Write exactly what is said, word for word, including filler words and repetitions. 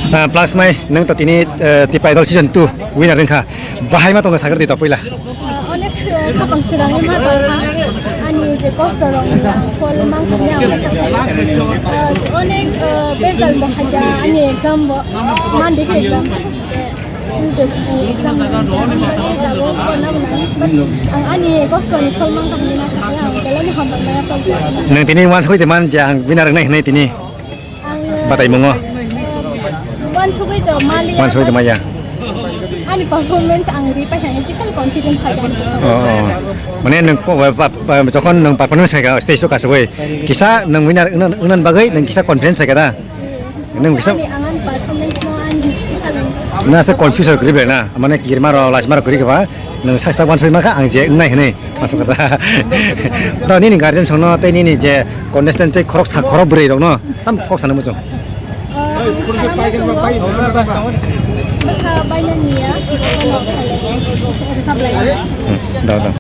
Ah, plus mai, nang to tini, eh, Tipa Idol season two winner wngkha. Bahai ma tongo sakar di to puila. Ah, onek, eh, khapang sirang ma tongkha. Ani je kosto rong yang phol mang khamya ang sakha. Ah, onek, eh, bezal bo haja ani exam bo. Monday khe exam. Tuesday, eh, exam bo. Ang bani sabo kona bana. But ang ani kosto ni phol mang khamya na sakha. Ang belai ni hambai maya phol. Nang tini wansoi de man je ang winner wngnai hinwi tini. Ang, eh, Batai mungo. Wansugwi to maliya. Wansugwi to maya. Ani performance ang ri paikha kisa confidence hai. Oh, oh. Mane nang ko, pa, pa, jokhon nang performance hai ka stage o kasugwi. Kisa nang winner wngna, wngna bagwi nang kisa confidence hai ka da. Nang kisa Ani angan performance no ani kisa lang. Na se confuse kri be na. Mane kirma ro last mar kri ka ba. Nwng sak sak wansoi ma kha, ang je wngnai hinwi. Masuk kata. To nini guardian songno tei nini je contestant tei khorok tha-, khorok bwrwi rokno tam kok sana muchung. Bwkha bainani ya. Hmm, da, da.